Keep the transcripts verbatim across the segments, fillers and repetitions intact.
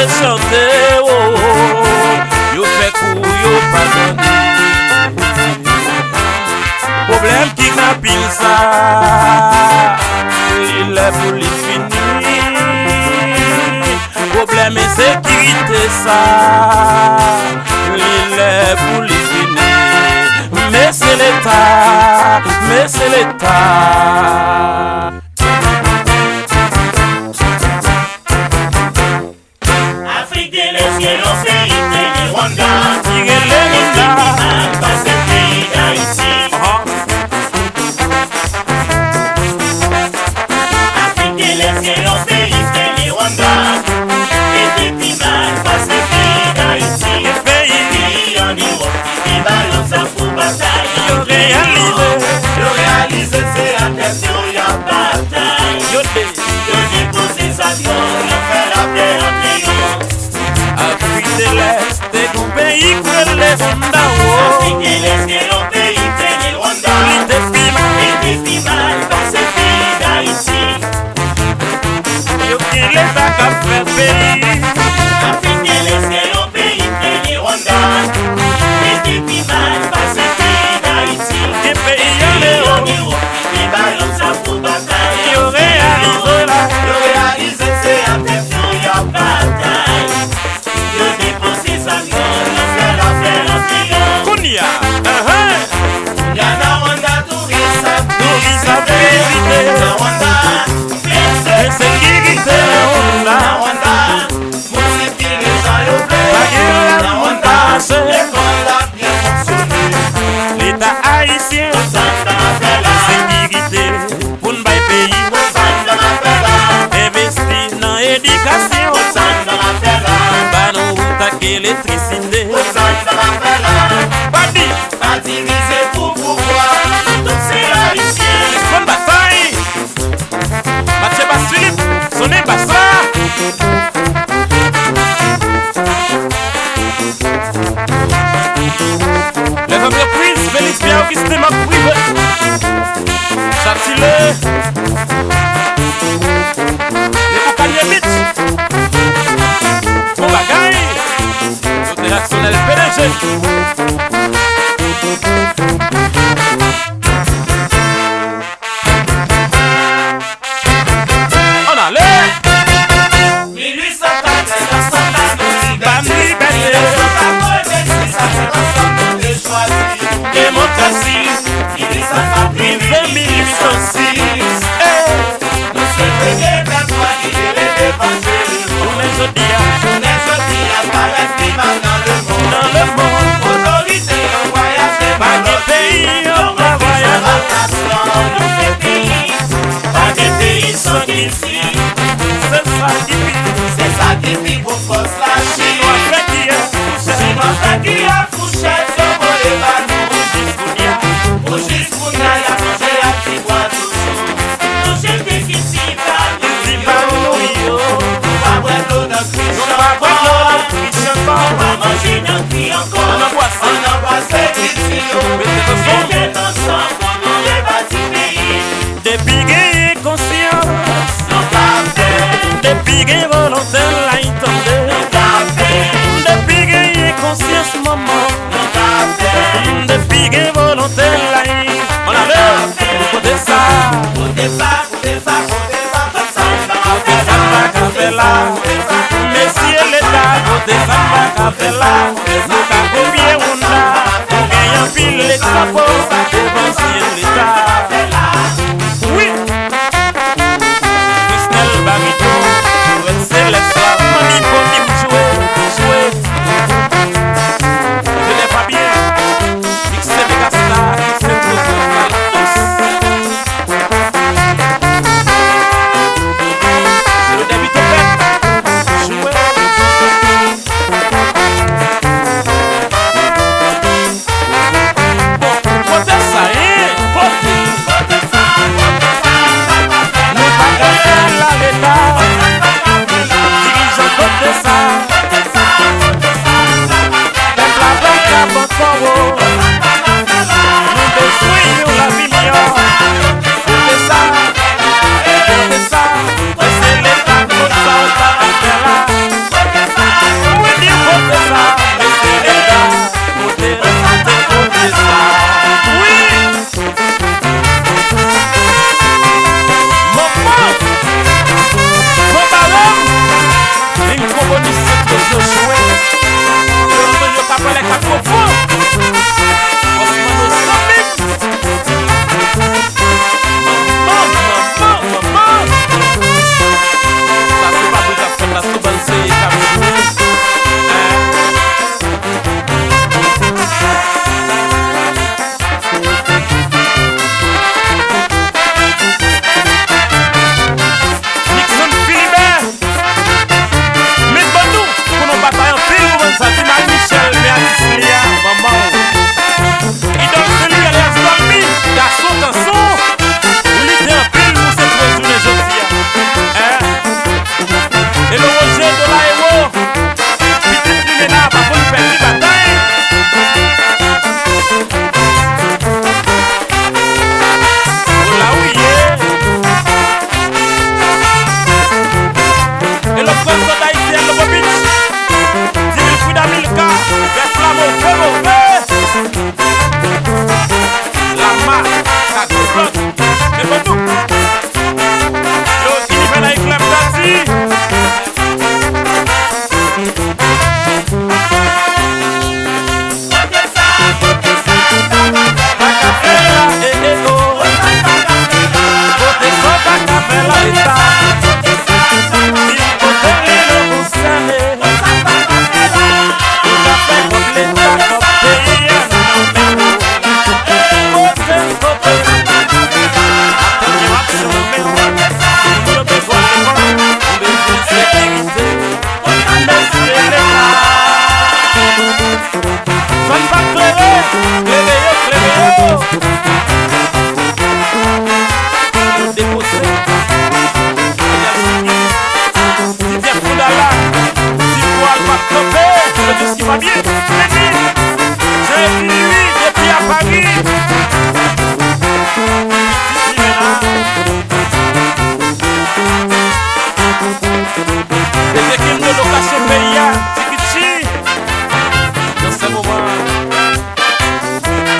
chante, oh, yo fè kou yo pa tande. Pwoblèm kidnaping sa, li lè pou li fini. Pwoblèm ensekirite sa, li lè pou li fini. Mesye Leta, mesye Leta. Afrik de Lès gen yon peyi ki rele Rwanda. Ki rele Rwanda. Li pi mal pase peyi Dayiti. Aha. Afrik de Lès gen yon peyi ki rele Rwanda. Li pi mal pase peyi Dayiti. Peyi. Peyi ann Ewòp ki te ba yo zam pou batay. Yo reyalize. Yo reyalize se a tèt yo y ap batay. Yo te Yo depoze zam yo, yo fè lapè ant yo. Afrik de Lès te gon peyi k rele Rwanda, o. Afrik de Lès te yon peyi k rele Rwanda. Li te pi mal. Li te pi mal pase peyi Dayiti. Yo gen leta k ap fè peyi. Afrik de Lès te yon peyi k rele Rwanda. Li te pi mal pase peyi Dayiti. Gen peyi ann Ewòp. Li ba yo zam pou batay. Yo reyalize la. Yo reyalize se a tèt yo y ap batay. Yo depoze zam yo, yo fè lapè ant yo. Kounye a, ahan. Kounye a nan Rwanda touris ap vizite. Touris ap vizite. Nan Rwanda, ensekirite nan Rwanda. Nan Rwanda, moun sivil jan yo vle. Pa gen lamont ase. Lekòl ap byen fonksyone. Leta ayisyen, ensekirite pou n bay peyi. Envesti nan edikasyon. Ba nou wout ak elektrisite. Bandi. Pa divize pou pouvwa. Nou tout se ayisyen. Sispann batay. Matye bas Philippe, sonnen bas la. Les entreprises, Félix Pierre Augustin, Marc Privé, Chatile, Neboucanier Beach. Bon bagay. Operasyonèl P D G. Ann ale! Mil uit san katrevennsis, ansanm ba nou libète. Mil nèf san katrevennsis, ansanm nou te chwazi. Demokrasi. Mil uit san katrevennsis, mil uit san sis. Ey! Nou se premye pèp nwa ki te leve panche lemonn. Jounen jodi a. Jounen jodi a parèt pi mal nan lemonn. Nan lemonn. Otorite yo vwayaje pa lòt peyi, yo pa vwayaje. Yo pa fè sa lakasyon, nou fè peyi. Pa gen peyi san kilti. Se sa ki pi. Se sa ki pi gwo fòs la. Chinwa fè kiyè, fouchèt. Chinwa fè kiyè, fouchèt, yo vole ba nou. Pou jis kounye a. Pou jis kounye a, y ap manje ak ti bwa toujou. Nou jete kilti pa nou yo. Kilti pa nou yo. Nou pa bwè dlo nan kwich ankò. Nou pa bwè dlo nan kwich ankò. Nou pa manje nan kwi ankò. Ann anbrase. Ann anbrase kilti nou. Mete ansanm. Mete ansanm pou nou rebati peyi. Depi genyen konsyans, nou ka fè. Depi gen volonte, lay tande, nou ka fè. Depi genyen konsyans, manman, nou ka fè. Depi gen volonte, lay. Ann ale pou kote sa. Kote sa, kote sa, kote sa, kote sa, kote sa, kote sa, kote sa. Mesye Leta, kote sa n pa ka fè la? Nou ka kopye Rwanda. Nou gen anpil egzanp devan zye Leta. Wi! Chrisnel Barito, Red Select la, Manny Pony, jwe, jwe. Junior Fabien, X C Megastar, X C Production, tous. Lodè Vito Pèp, jwe. Zòn pa klere, klere yo, klere yo. Yo depose. Ti Pyè Fondala, ti Pwal pa kanpe, se jis ki pa byen. Meni, Jean Édouard, depi a Pari. Ti Jimena. Ezekiel de lokasyon peyi a, Tikichi. Nan se moman.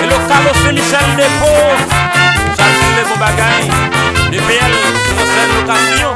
E lokalo Sen Michèl Depo. Chal Sile bon bagay. D P L, se yon sèl lokasyon.